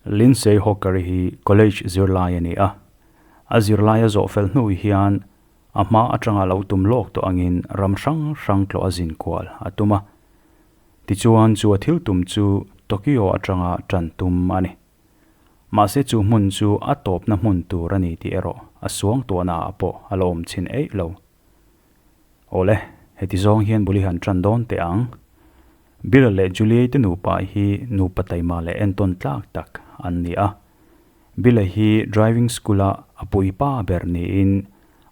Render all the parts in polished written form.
Lindsay Hawker hi college zirlai a ni a. A zirlai a zawh fel hnu hian a hma atanga lo tum lawk tawh angin ram hrang hrang tlawh a zin kual a tum a. Tichuan chu a thil tum chu Tokyo atanga tan tum a ni. Mahse chu hmun chu a tawpna hmun tur a ni tih erawh a suang tuahna ah pawh a la awm chhin eih lo. Awle, heti zawng hian bul i han tan dawn teh ang. Bill leh Julie te nupa hi nupa taima leh entawn tlak tak an ni a. Bill hi driving school a a puipa ber niin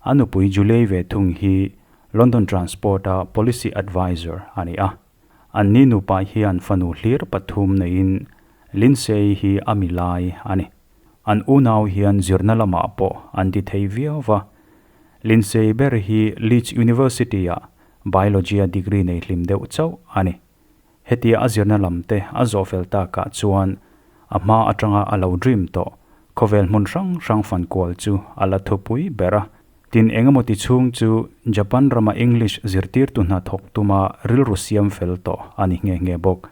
a nupui Julie ve thung hi London Transport a policy advisor a ni a. Anni nupa hian fanu hlir pathum neiin Lindsay hi a mi lai a ni. An unau hian zirna lamah pawh an ti thei viau va. Lindsay ber hi Leeds University-ah Biology-a degree nei hlim deuh chauh a ni. Hetia a zirna lam te a zawh fel takah chuan a hma atanga a lo dream tawh khawvel hmun hrang hrang fan kual chu a la thupui ber a. Tin engemaw ti chhung chu Japan rama English zirtirtu hna thawk tuma rilru siam fel tawh a ni nghe nghe bawk.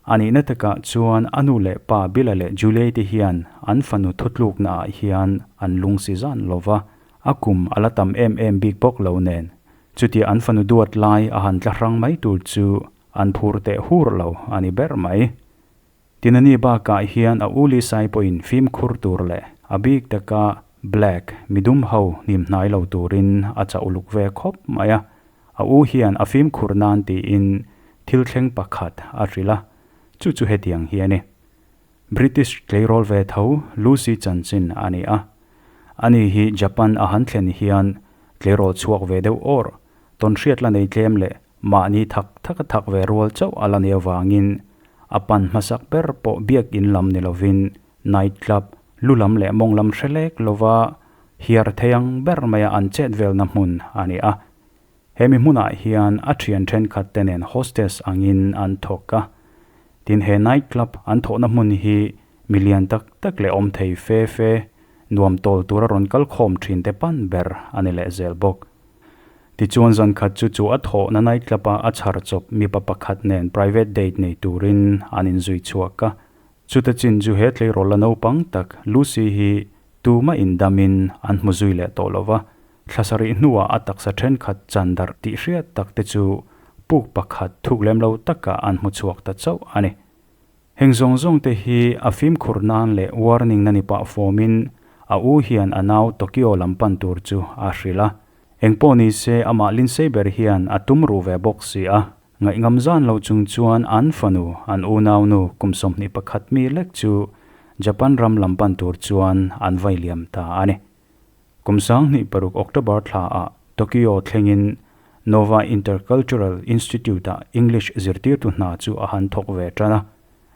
A nihna takah chuan a nu leh pa Bill-a leh Julie te hian an fanu thutlukna ah hian an lungsi zan lo va, a kum a la tam em em bik bawk lo nen. Chutia an fanu duat lai a han tla hrang mai tur chu an phur teh hur lo a ni ber mai. Tinani bakah hian a u Lisai pawhin fimkhur tur leh a bik taka Black, midum ho hnim hnai lo turin a chah uluk ve khawp mai a. A u hian a fimkhur nan tiin thil thleng pakhat a hrilh a, chu chu hetiang hi a ni. British tleirawl ve tho Lucy chanchin a ni a. Ani hi Japan a han thlen hian tleirawl chhuak ve deuh awr, tawnhriat la nei tlem leh Mahni thak thak a thak ve rual chauh a la ni avangin a pan hmasak ber pawh biakin lam ni lovin night club lu lam leh mawng lam hre lek lova hiar thei ang ber maia an chet velna hmun a ni a. Hemi hmunah hian a thian thenkhat te nen hostess angin an thawk a. Tin he night club an thawhna hmun hi mi lian tak tak leh awm thei fe fe nuam tawl tura rawn kal khawm thin te pan ber a ni lehzel bawk. Tichuan zan khat chu chu a thawhna night club a a chhar chawp mipa pakhat nen private date nei turin an inzui chhuak a. Chuta chin chu he tleirawl la naupang tak Lucy hi tumah indamin an hmu zui leh tawh lo va, thla sarih hnuah a taksa thenkhat chan darh tih hriat tak te chu puk pakhat thuk lem lo takah an hmu chhuak ta chauh a ni. Heng zawng zawng te hi a fimkhur nan leh warning na ni pah fawmin a u hian a nau Tokyo lam pan tur chu a hrilh a. Engpawh ni se amah Lindsay ber hian a tum ruh ve bawk si a. Ngaihngam zan lo chung chuan an fanu, an unaunu kum 21 mi lek chu Japan ram lam pan tur chuan an vai liam ta a ni. Kum 2006 October thla ah Tokyo thlengin Nova Intercultural Institute ah English zirtirtu hna chu a han thawk ve tan a.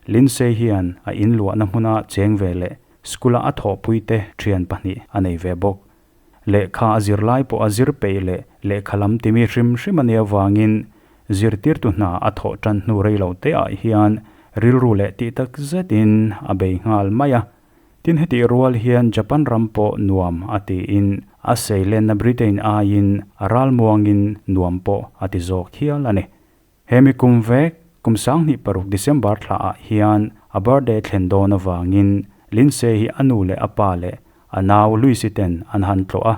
Lindsay hian a inluahna hmuna cheng ve leh school a a thawhpui te thian pahnih a nei ve bawk. Lehkha a zirlai pawh a zir peih leh lehkha lam timi hrim hrim a nih avangin zirtirtu hna a thawh tan hnu rei lo te ah hian rilru leh tih tak zetin a bei nghal mai a. Tin hetih rual hian Japan ram pawh nuam a tiin a seilenna Britain aiin a ralmuangin nuam pawh a ti zawk hial a ni. He mi kum vek, kum 2006 December thla ah hian a birthday thlen dawn avangin Lindsay hi a nu leh a pa leh a nau Lucy ten an han tlawh a.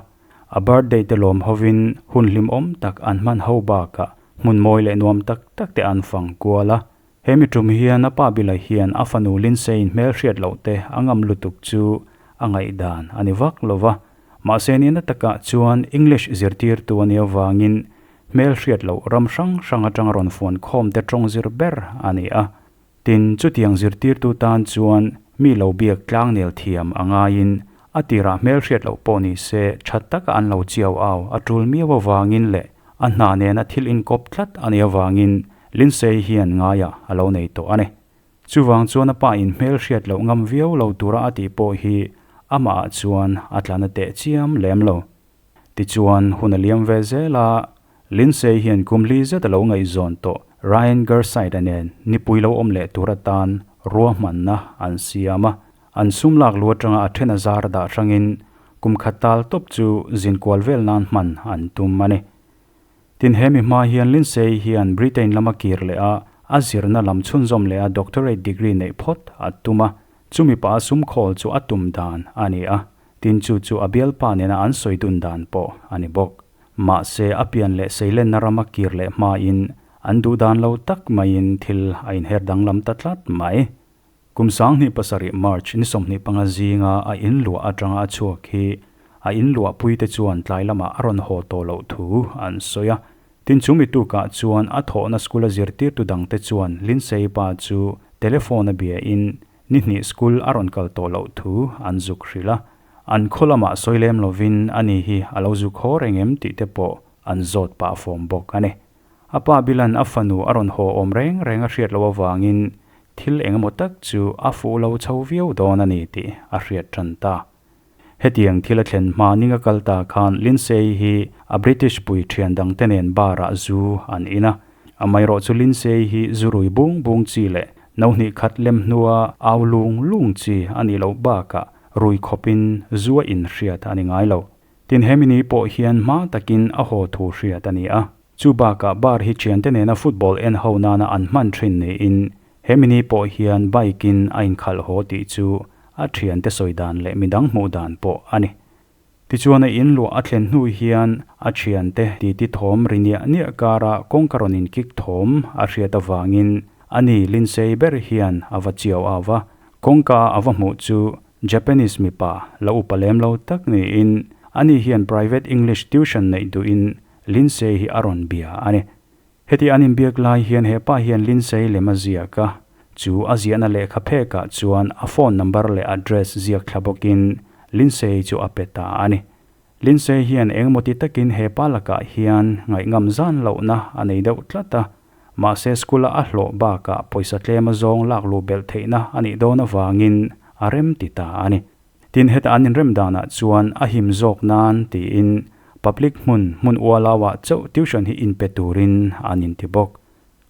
A birthday te lawm hovin hun hlimawm tak an hman ho bakah hmun mawi leh nuam tak tak te an fang kual a. He mi tum hian a pa Bila hian a fanu Lindsay-in hmelhriat loh te a ngam lutuk chu a ngaihdan a ni vak lo va. Mahse nihna takah chuan English zirtirtu a nih avangin hmelhriat loh ram hrang hrang atanga rawn fuan khawm te tawng zir ber a ni a. Tin, chutiang zirtirtu tan chuan mi lo biak tlangnel thiam a ngaiin a tirah hmelhriat loh pawh ni se tha taka an lo chiau au a tul miau avangin leh a hna nena thil inkawp tlat a nih avangin Lindsay hian ngaiah a lo nei tawh a ni. Chuvang chuan a pa in hmel hriat loh ngam viau lo tura a tih pawh hi amah ah chuan a tla na teh chiam lem lo. Tichuan hun a liam ve zel a, Lindsay hian kum li zet a lo ngaihzawn tawh Ryan Gerside-a nen nipui lo awm leh tur atan ruahmanna an siam a. An sum lak lu atanga a then a zar dah hrangin kum khat tal tawp chu zinkual vel nan hman an tum a ni. Tin he mi hma hian Lindsay hian Britain lama kir leh a, a zirna lam chhunzawm leh a doctorate degree neih phawt a tum a. Chumi pah a sum khawl chu a tum dan a ni a, tin chu chu a bialpa nena an sawi dun dan pawh a ni bawk. Mahse a pian leh seilenna rama kir leh hmain an duh dan lo tak maiin thil a inher danglam ta tlat mai. Kum 2007 March ni 25 zinga a inluah atanga a chhuak hi a inluahpuite chuan tlai lamah a rawn haw tawh loh thu an sawi a. Tin chu mi tukah chuan a thawhna school a zirtirtu dangte chuan Lindsay pa chu telephone a biain ni hnih school a rawn kal tawh loh thu an zuk hrilh a. An khaw lamah sawi lem lovin ani hi a lo zuk haw reng em tih te pawh an zawt pah fawm bawk a ni. A pa bilan a fanu a rawn haw awm reng reng a hriat loh avangin thil eng emaw tak chu a fuh lo chho viau dawn a ni tih a hriat tan ta. Hetiang thil a thlen hma ning a kal ta khan Lindsay hi a British pui thian dangte nen bar ah zu an in a. Amaherawh chu Lindsay hi zu rui bung bung chi leh no hnih khat lem hnua au lung lung chi a nih loh bakah rui khawpin zu a inhriat a ni ngai lo. Tin hemi ni pawh hian hma takin a haw thu hriat a ni a. Chu bakah bar hi thiante nena football en ho nana an hman thin niin hemi ni pawh hian bike in a inkhalh haw tih chu a thiante sawi dan leh midang hmuh dan pawh a ni. Tichuan a inluah a thlen hnu hian a thiante titi thawm ri niah niah kara kawngka rawn inkik thawm a hriat avangin ani Lindsay ber hian a va chiau au va, kawngka a va hmuh chu Japanese mipa la upa lem lo tak niin ani hian private English tuition neih duhin Lindsay hi a rawn bia a ni. Heti an inbiak lai hian he pa hian Lindsay lem a ziak a, chu a ziahna lehkha phekah chuan a phone number leh address ziak thla bawkin Lindsay chu a pe ta a ni. Lindsay hian engemaw ti takin he pa lakah hian ngaihngam zan lohna a nei deuh tlat a, mahse school-a a hlawh bakah pawisa tlem a zawng lak luh belh theihna a nih dawn avangin a rem ti ta a ni. Tin heta an inrem danah chuan a him zawk nan tiin public hmun hmun ualauah chauh tuition hi inpe turin an inti bawk.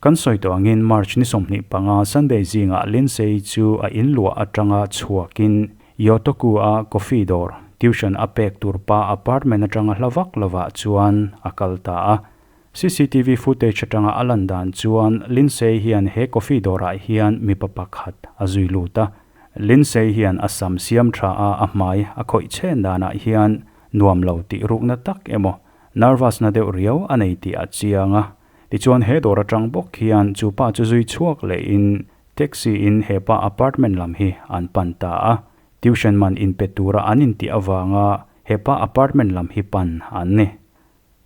Kan sawi tawh angin March ni 25 Sunday zingah Lindsay chu a inluah atanga chhuakin Yotoku-a coffee dawr tuition a pek tur pa apartment atanga hla vak lovah chuan a kal ta a. CCTV footage atanga a lan dan chuan Lindsay hian he coffee dawrah hian mipa pakhat a zui lut a. Lindsay hian a sam siam tha a a hmai a khawih chhen danah hian nuam lo tih rukna tak emaw nervous na deuh riau a nei tih a chiang a. Tichuan he dawr atang bawk hian chu pa chu zui chhuak lehin taxi in he pa apartment lam hi an pan ta a. Tuition man inpe tura an intih avanga he pa apartment lam hi pan an ni.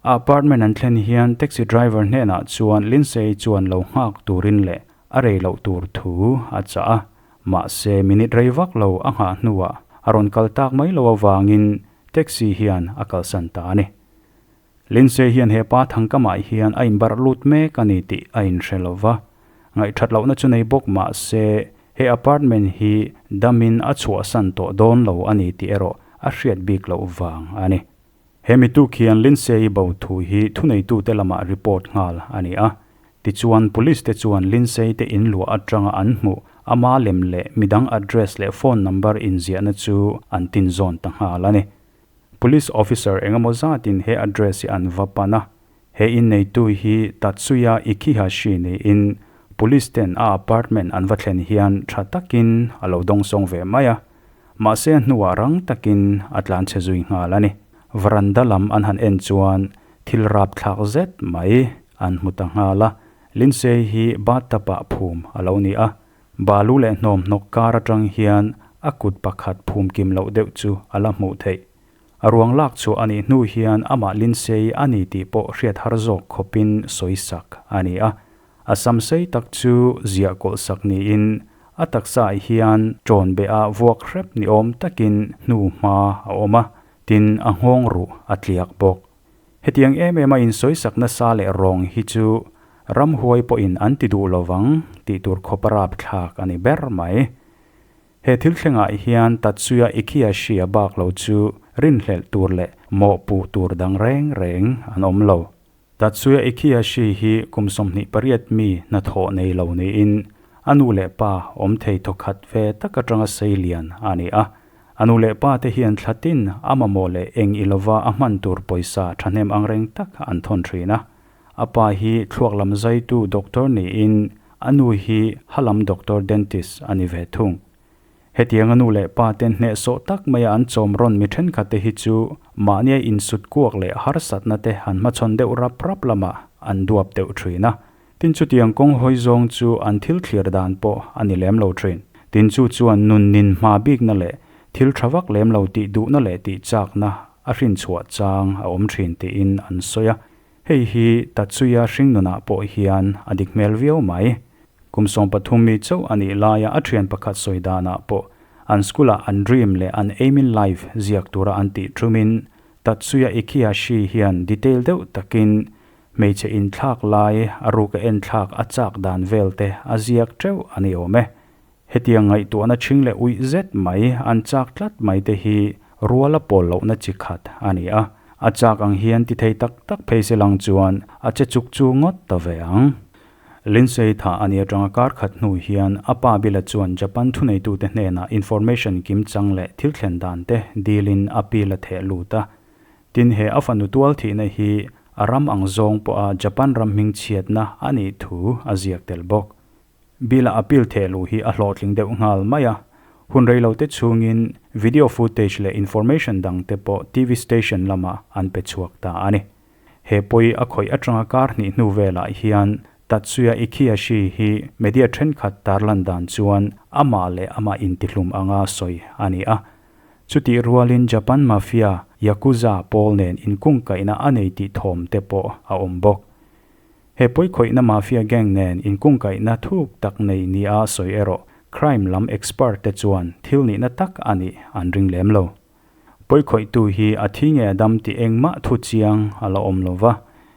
A apartment an thlen hian taxi driver hnenah chuan Lindsay chuan lo nghak turin leh a rei loh tur thu a chah a, mahse minute rei vak lo a nghah hnuah a rawn kal tak mai lo avangin taxi hian a kalsan ta a ni. Lindsay hian he pa thangkamah hian a inbarh lut mek a ni tih a inhre lo va, ngaihthat lohna chu nei bawk mahse he apartment hi damin a chhuahsan tawh dawn lo a ni tih erawh a hriat bik loh vang a ni. He mitu khian Lindsay-i bo thu hi thuneitute lamah report nghal a ni a. Tichuan, Police te chuan Lindsay te inluah atanga an hmuh ama lem leh midang address leh phone number inziahna chu an tinzawn ta nghal a ni. Police officer engemaw zatin he address hi an va pan a. He inneitu hi Tatsuya Ichihashi niin Police ten a apartment an va thlen hian tha takin a lo dawngsawng ve mai a. Mahse a hnuah rang takin a tlan chhe zui nghal a ni. Veranda lam an han en chuan thil rap thlak zet mai an hmu ta nghal a. Lindsay hi bathtub ah phum a lo ni a. Balu leh hnawmhnawk kar atang hian a kut pakhat phum kim loh deuh chu a la hmuh theih. A ruang lak chhuah a nih hnu hian amah Lindsay a ni tih pawh hriat har zawk khawpin sawi sak a ni a. A sam sei tak chu ziah kawlh sak niin a taksaah hian ṭawn beh a vuak hrep ni awm takin hnu hma a awm a, tin a nghawng ruh a tliak bawk. Hetiang em em a insawi sak nasa leh rawng hi chu ramhuai pawhin an ti duh lovang tih tur khawp a rapthlak a ni ber mai. He thil thlengah hian Tatsuya Ichihashi-a bak lo chu rinhlelh tur leh mawhpuh tur dang reng reng an awm lo. Tatsuya Ichihashi hi kum 28 mi hnathawh nei lo niin a nu leh pa awm thei thawkhat ve tak atanga sei lian a ni a. A nu leh pa te hian thlatin a mamawh leh eng i lova a hman tur pawisa thahnem angreng tak an thawn thin a. A pa hi thluak lam zaitu doctor niin a nu hi halam doctor dentist a ni ve thung. Hetianga nu leh pa ten hnehsawh tak maia an chawm rawn mi thenkhat te hi chu mahnia insut kuak leh harsatna te han hmachhawn deuh rap rap lamah an duap deuh thin a. Tin chutiang kawng hawi zawng chu an thil thlir dan pawh a ni lem lo thin. Tin chu chuan nun nin hma bikna leh thil tha vak lem lo tih duhna leh tih chakna a hrinchhuah chang a awm thin tiin an sawi a. Hei hi Tatsuya hringnunah pawh hian a dik hmel viau mai. Kum 13 mi chauh a nih laia a thian pakhat sawi danah pawh an school-ah an dream leh an aim in life ziak tura an tih thumin Tatsuya Ikihashi hian detail deuh takin hmeichhe inthlak lai a ruka enthlak a chak dan vel te a ziak teuh a ni awm e. Hetiang ngaihtuahna chhing leh uih zet mai an chak tlat mai te hi ruala pawl lohna chi khat a ni a. A chak ang hian ti thei tak tak phei se lang chuan a che chuk chu ngawt ta ve ang. Lindsay tha a ni atanga kar khat hnu hian a pa bila chuan Japan thuneitute hnenah information kim chang leh thil thlen dan te dilin a appeal a theh lut a. Tin he a fanu tual thihna hi a ram ang zawng pawha Japan ram hming chhiatna a nih thu a ziak tel bawk. Bila appeal theh luh hi a hlawhtling deuh nghal mai a. Hun rei lo te chungin video footage leh information dang te pawh TV station lamah an pe chhuak ta a ni. He pawi a khawih atanga kar hnih hnu velah hian Tatsuya Ikihashi hi media thenkhat tarlan dan chuan amah leh amah intihlum anga sawi a ni a. Chutih rualin Japan mafia Yakuza pawl nen inkungkaihna a nei tih thawm te pawh a awm bawk. He pawi khawihna mafia gang nen inkungkaihna thuk tak nei nia sawi erawh crime lam expert te chuan thil nihna tak a nih an ring lem lo. Pawi khawihtu hi a thi nge a dam tih engmah thu chiang a la awm lo va,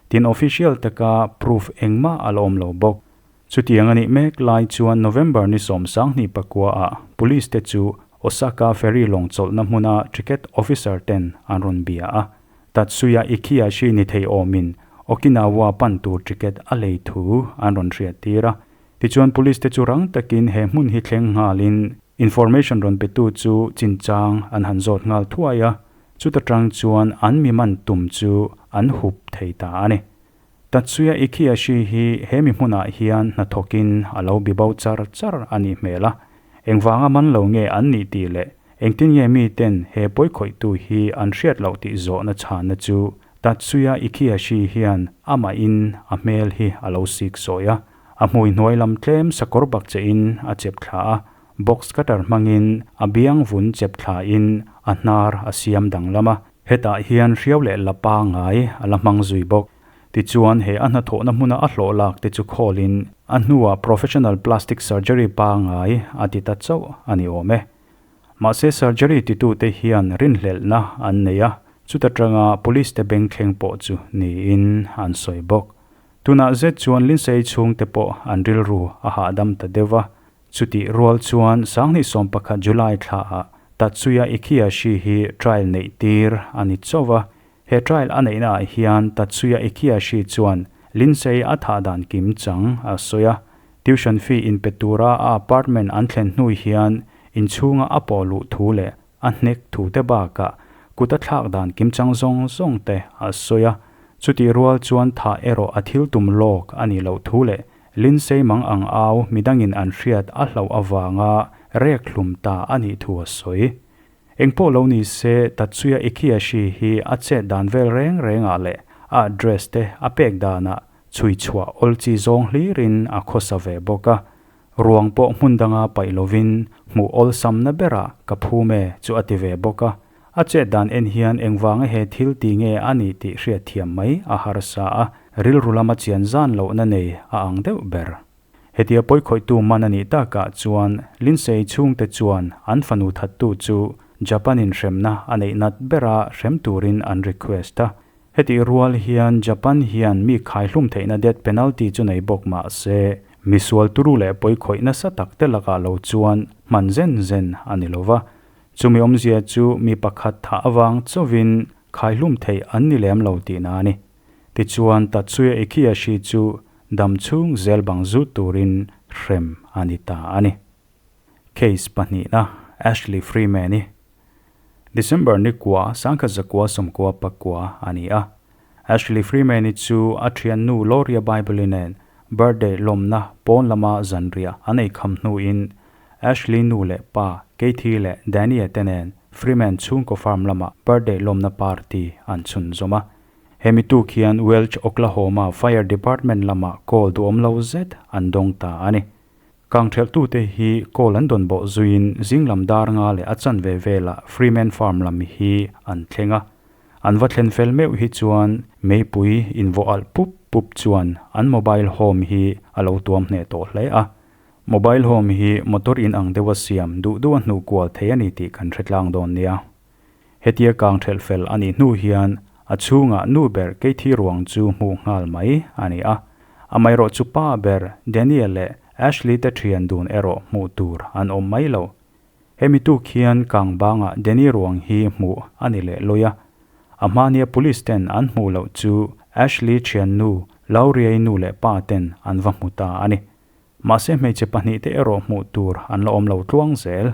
tin official taka proof engmah a la awm lo bawk. Chutiang a nih mek lai chuan November ni 29 ah police te chu Osaka ferry lawng chawlhna hmuna ticket officer ten an rawn bia a. Tatsuya Ikihashi ni thei awmin Okinawa pan tur ticket a lei thu an rawn hriat tir a. Tichuan police te chu rang takin he hmun hi thleng nghalin information rawn pe tu chu chinchang an han zawt nghal thuai a, chuta tang chuan an mi man tum chu an hup thei ta a ni. Tatsuya Ikihashi hi he mi hmunah hian hnathawkin a lo bibo char char a nih hmel a, engvanga man lo nge an nih tih leh engtin nge mi ten he pawi khawihtu hi an hriat loh tih zawhna chhanna chu Tatsuya Ikihashi hian amah in a hmel hi a lo sik sawi a, a hmui hnuai lam tlem sakawr bak che in a chep thla a, box cutter hmangin a biang vun chep thla in a hnar a siam danglam a, hetah hian hriau leh la pangai a la hmang zui bawk. Tichuan he a hnathawhna hmuna a hlawh lak te chu khawlin a hnuah professional plastic surgery pangai a ti ta chauh a ni awm e. Mahse surgery titute hian rinhlelhna an nei a, chuta tanga police te beng thleng pawh chu niin an sawi bawk. Tunah zet chuan Lindsay chhungte pawh an rilru a hahdam ta deuh va, chutih rual chuan 2011 July thlaah Tatsuya Ikihashi hi trial neih tir a ni chauh va, he trial a neihna ah hian Tatsuya Ikihashi chuan Lindsay a thah dan kim chang a sawi a. Tuition fee in pe tura a apartment an thlen hnu hian inchhunga a pawh luh thu leh a hnek thu te bakah kut a thlak dan kim chang zawng zawng te a sawi a. Chutih rual chuan thah erawh a thil tum lawk a nih loh thu leh Lindsay mang ang au midangin an hriat a hlauh avanga rek hlum ta a nih thu a sawi. Engpawh lo ni se Tatsuya Ikihashi hi a chet dan vel reng rengah leh a address te a pek danah chhui chhuah awl chi zawng hlirin a khawsa ve bawk a. Ruang pawh hmun danga paih lovin hmuh awlsamna berah ka phum e chu a ti ve bawk a. A chet dan en hian engvanga he thil ti nge a nih tih hriat thiam mai a harsa a, rilru lama chian zan lohna nei a ang deuh ber. Hetia pawi khawihtu man a nih takah chuan Lindsay chhungte chuan an fanu thattu chu Japan-in hremna a neih nat bera hrem turin an request a. Hetih rual hian Japan hian mi khaihlum theihna death penalty chu nei bawk mah se misual turu leh pawi khawih nasa tak te lakah lo chuan hman zen zen a ni lova. Chumi awmzia chu mi pakhat thah avang chauhin khaihlum theih an ni lem lo tihna a ni. Tichuan Tatsuya Ikihashi chu dam chhung zel bang zut turin hrem a ni ta a ni. Case pahnihna Ashley Freeman i December ni kua 1999 a ni a. Ashley Freeman i chu a thiannu Loria Bible-i nen birthday lawmna pawn lama zanriah an ei kham hnuin. Ashley nu leh pa Katie leh Danny-a te nen Freeman chhungkaw farm lamah birthday lawmna party an chhunzawm a. Hemi tuk hian Welch, Oklahoma Fire Department lamah call duhawm lo zet an dawng ta a ni. Kangthelhtute hi call an dawn bawh zuiin zinglam dar nga leh a chanve velah Freeman Farm lam hi an thleng a. An va thlen fel meuh hi chuan meipui invawh alh pup pup chuan an mobile home hi a lo tuam hneh tawh hle a. Mobile home hi motor in ang deuha siam duh duha hnuh kual thei a ni tih kan hre tlang dawn nia. Hetia kang thelh fel a nih hnu hian a chhungah nu ber Keithi ruang chu hmuh nghal mai a ni a. Amaherawhchu pa ber Daniel leh Ashley te thian dun erawh hmuh tur an awm mai lo. Hemi tuk hian kang bangah Danny ruang hi hmuh a ni leh lawi a. A hmania police ten an hmuh loh chu Ashley thiannu Lauriei nu leh pa ten an va hmu ta a ni. Mahse hmeichhe pahnihte erawh hmuh tur an la awm lo tluang zel.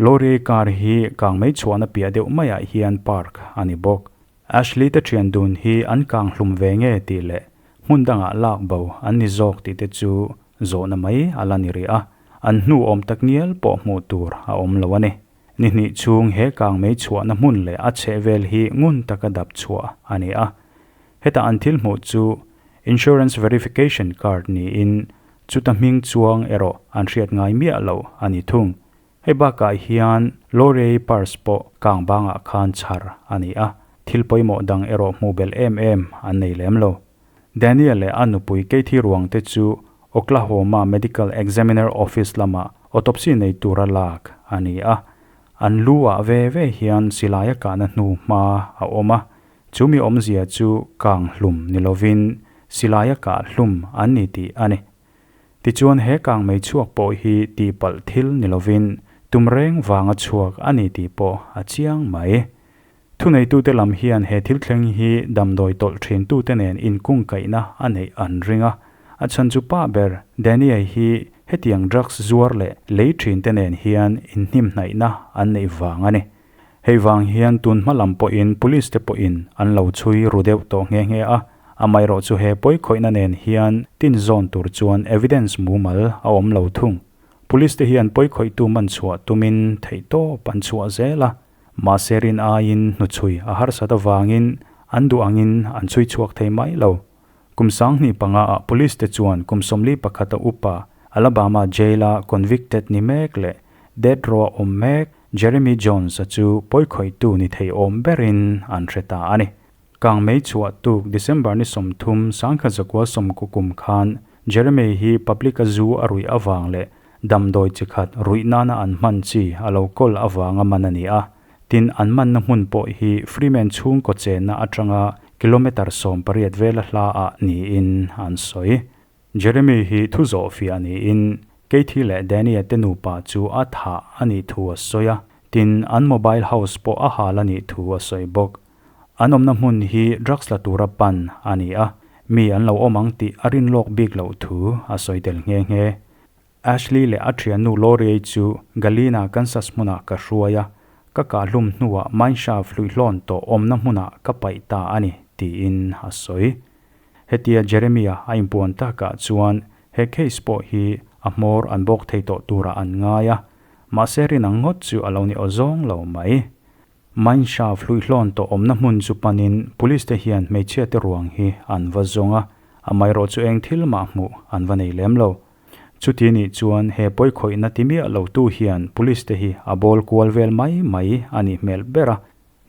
Lauriei car hi kang mei chhuahna piah deuh maiah hian park a ni bawk. Ashley te thian dun hi an kang hlum ve nge tih leh hmun dangah lak bo an ni zawk tih te chu zawhna mai a la ni rih a, an hnu awm tak ngial pawh hmuh tur a awm lo a ni. Ni hnih chhung he kang mei chhuahna hmun leh a chheh vel hi ngun taka dap chhuah a ni a. Heta an thil hmuh chu Insurance Verification Card niin chuta hming chuang erawh an hriat ngai miah lo a ni thung. Hei bakah hian Laurier purse pawh kang bangah khan chhar a ni a, thil pawimawh dang erawh hmuh belh em em an nei lem lo. Daniel leh a nupui Katie ruang te chu Oklahoma Medical Examiner Office lamah autopsy nei tura lak a ni a. An lu ah ve ve hian silai a kahna hnu hma a awm a, chumi awmzia chu kang hlum ni lovin silai a kah hlum an ni tih a ni. Tichuan he kang mei chhuak pawh hi tihpalh thil ni lovin tum reng vanga chhuak a ni tih pawh a chiang mai. Thuneitute lam hian he thil thleng hi damdawi tawlh thintute nen inkungkaihna a neih an ring a, a chhan chu pa ber Danny-a hi hetiang drugs zuar leh lei thinte nen hian inhnimhnaihna an neih vang a ni. Hei vang hian tun hma lam pawhin police te pawhin an lo chhui ru deuh tawh nghe nghe a, amaherawh chu he pawikhawihna nen hian tin zawn tur chuan evidence mumal a awm lo thung. Police te hian pawikhawihtu man chhuah tumin theihtawp an chhuah zel a, mahse rin aiin hnuchhui a harsat avangin an duh angin an chhui chhuak thei mai lo. Kum 2005 ah police te chuan kum 41 a upa Alabama jail-a convicted ni mek leh death row-a awm mek Jeremy Jones-a chu pawikhawihtu ni thei awm berin an hre ta a ni. Kang mei chhuah tuk December ni 30 1990 kum khan Jeremy hi public-a zu a ruih avang leh damdawi chi khat ruih nana an hman chi a lo kawl avanga man a ni a. Tin, an manna hmun pawh hi Freeman chhungkaw chenna atanga kilometre 18 vela hla ah niin an sawi. Jeremy hi thu zawh fiah niin Katie leh Danny-a te nupa chu a thah a nih thu a sawi a, tin, an mobile house pawh a hal a nih thu a sawi bawk. An awmna hmun hi drugs la tura pan a ni a, mi an lo awm ang tih a rin lawk bik loh thu a sawi tel nghe nghe. Ashley leh a thiannu Loriei chu Galena, Kansas hmunah ka hruai a, ka kahhlum hnuah mineshaft hluihlawn tawh awmna hmunah ka paih ta a ni, tiin a sawi. Hetia Jeremia a inpuan takah chuan he case pawh hi a hmawr an bawk thei tawh turah an ngai a, mahse rin ang ngawt chu a lo ni aw zawng lo mai. Mineshaft hluihlawn tawh awmna hmun chu panin police te hian hmeichhia te ruang hi an va zawng a, amaherawh chu eng thil mah hmuh an va nei lem lo. Chuti nih chuan he pawikhawihna ti miah lo tu hian police te hi a bawl kual vel mai mai a nih hmel ber a,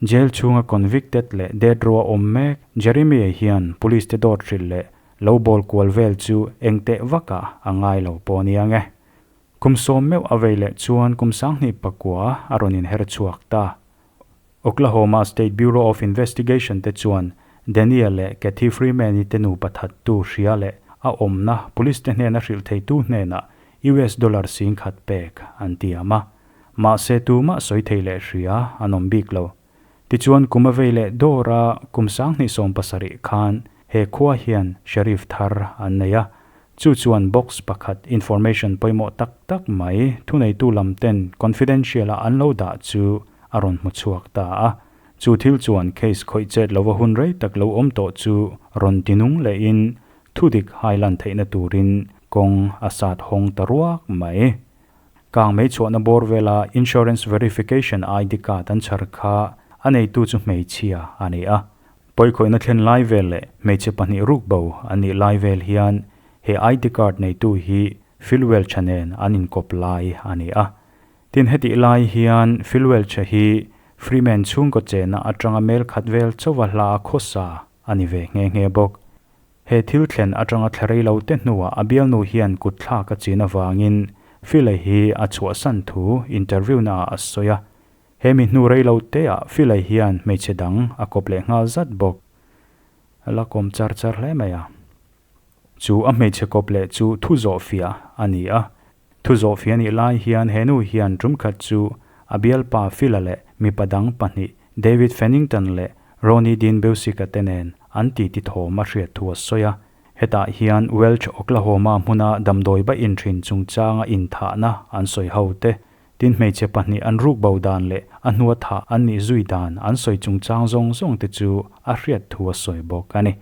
Jail chhunga convicted leh death row a awm mek Jeremy-a hian police te dawt hrilh leh lo bawl kual vel chu eng teh vakah a ngai lo pawh ania nge. Kum 10 meuh a vei leh chuan kum 2009 a rawn inher chhuak ta. Oklahoma State Bureau of Investigation te chuan Daniel leh Kathy Freeman-i te nupa thattu hria leh a awmna police te hnena hrilh theitu hnenah US dollar 10,000 pek an tiam a. Mahse tumah sawi thei leh hria an awm bik lo. Tichuan kum a vei leh dawr a, kum 2017 khan he khua hian Sheriff thar an nei a, chu chuan box pakhat information pawimawh tak tak mai thuneitu lam ten confidential a an lo dah chu a rawn hmu chhuak ta a. Chu thil chuan case khawih chet lova hun rei tak lo awm tawh chu rawn tinung lehin thudik hailan theihna turin kawng a sat hawng ta ruak mai. Kang mei chhuahna bawr vela Insurance Verification ID card an chhar kha a neitu chu hmeichhia a ni a. Pawikhawihna thlen lai vel leh hmeichhe pahnih ruk bo an nih lai vel hian he ID card neitu hi Phil Welch-a nen an inkawp lai a ni a. Tin, hetih lai hian Phil Welch-a hi Freeman chhungkaw chenna atanga mel khat vel chauha hla a khawsa a ni ve nghe nghe bawk. He thil thlen atanga thla rei lo te hnuah a bialnu hian kut thlak a chin avangin Phil-a hi a chhuahsan thu interview naah a sawi a. He mi hnu rei lo teah Phil-a hian hmeichhe dang a kawp leh nghal zat bawk. A la kawm char char hle mai a. Chu a hmeichhe kawp leh chu thu zawhfiah a ni a. Thu zawhfiah nih lai hian he nu hian tum khat chu a bialpa Phil-a leh mipa dang pahnih David Fennington leh Ronnie Dean Busick-a te nen an titi thawm a hriat thu a sawi a. Hetah hian Welch, Oklahoma hmuna damdawi ba inthin chungchanga inthahna an sawi ho te, tin hmeichhe pahnih an ruk bo dan leh a hnua thah an nih zui dan an sawi chungchang zawng zawng te chu a hriat thu a sawi bawk a ni.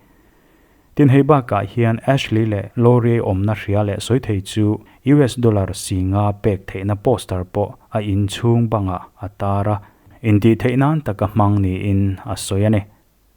Tin hei bakah hian Ashley leh Lori awmna hria leh sawi thei chu US dollar si nga pek theihna poster pawh a in chhung bangah a tar a, intih theih nan taka hmang niin a sawi a ni.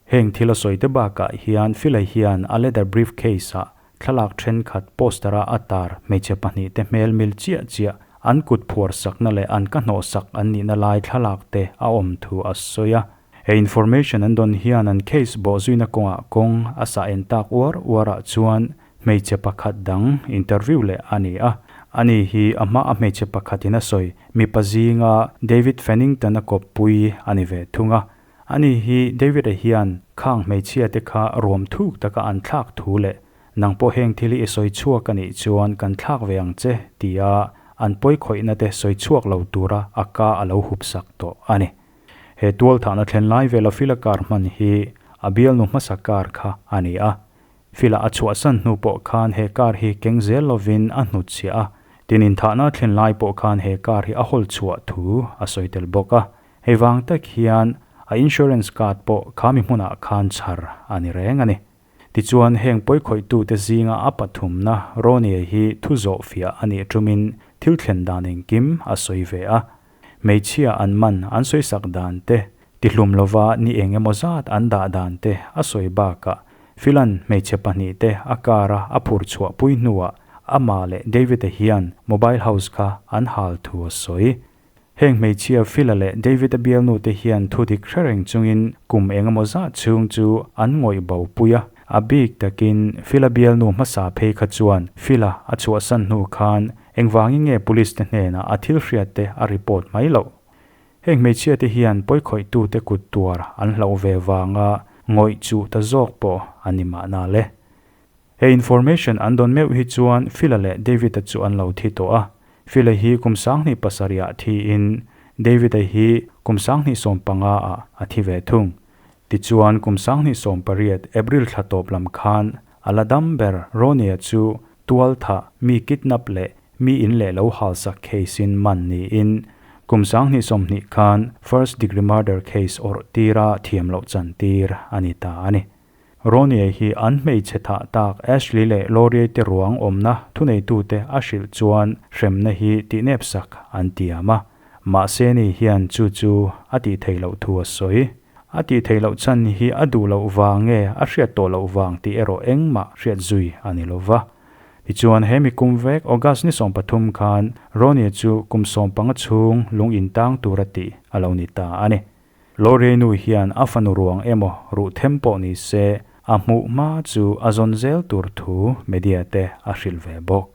Heng thil a sawi te bakah hian Phil-a hian a leather briefcase-ah thlalak thenkhat poster-a a tar hmeichhe pahnih te hmel mil chiah chiah an kut phuar sakna leh an ka hnawh sak an nihna lai thlalak te a awm thu a sawi a. He information an dawn hian an case bawh zuina kawngah kawng a sah en tak uar uarah chuan hmeichhe pakhat dang interview leh a ni a. Ani hi a hma a hmeichhe pakhatin a sawi mipa zinga David Fennington a kawppui a ni ve thung a. Ani hi David-a hian khang hmeichhia te kha ruam thuk taka an thlak thu leh nang pawh heng thil hi i sawi chhuak a nih chuan kan thlak ve ang che tia an pawi khawihna te sawi chhuak lo tura a ka a lo hup sak tawh a ni. He tualthahna thlen lai vela Phila car hman hi a bialnu hmasa car kha a ni a. Phila a chhuahsan hnu pawh khan he car hi keng zel lovin a hnutchhiah a, tin inthahna thlen lai pawh khan he car hi a hawl chhuah thu a sawi tel bawk a. Hei vang tak hian a insurance card pawh khami hmunah khan chhar a ni reng a ni. Tichuan heng pawikhawih-tute zinga a pathumna Ronnie hi thu zawh fiah a nih tumin thil thlen dan engkim a sawi ve a. Hmeichhia an man an sawisak dan te, tihlum lova ni eng emaw zat an dah dan te a sawi bakah Philan hmeichhe pahnih te a car a a phur chhuah pui hnuah amah leh David-a hian mobile house kha an hal thu a sawi. Heng hmeichhia Phila leh David-a bialnu te hian thu dik hre reng chungin kum eng emaw zat chhung chu an ngawih bo pui a. A bik takin Phila bialnu hmasa phei kha chuan Phila a chhuahsan hnu khan Engvangin nge police te hnenah a thil hriat te a report mai loh? Heng hmeichhia te hian pawikhawih te kut tuar an hlauh ve vanga ngawih chuh ta zawk pawh a ni mahna le. He information an dawn meuh hi chuan Phila leh David-a chu an lo thi tawh a. Phila hi kum 2007 ah thiin David-a hi kum 2015 ah a thi ve thung. Tichuan kum 2018 April thla tawp lam khan a la dam ber Ronnie-a chu Tualtha, mi kidnap leh mi in leh lo halsak case in man niin kum 2020 khan first degree murder case awrh tira thiam loh chan tir a ni ta a ni. Ronnie hi an hmeichhe thah tak Ashley leh Lorie te ruang awmna thuneitute a hrilh chuan hremna hi tihnep sak an tiam a, mahse ni hian chu chu a tih theih loh thu a sawi. A tih theih loh chhan hi a duh loh vang nge a hriat tawh loh vang tih erawh engmah hriat zui a ni lo va. Tichuan he mi kum vek August ni 13 khan Ronnie chu kum 15 chhung lung in tang tur a tih a lo ni ta a ni. Lorrie nu hian a fanu ruang emaw ruh them pawh ni se a hmuh hma chu a zawn zel tur thu media te a hrilh ve bawk.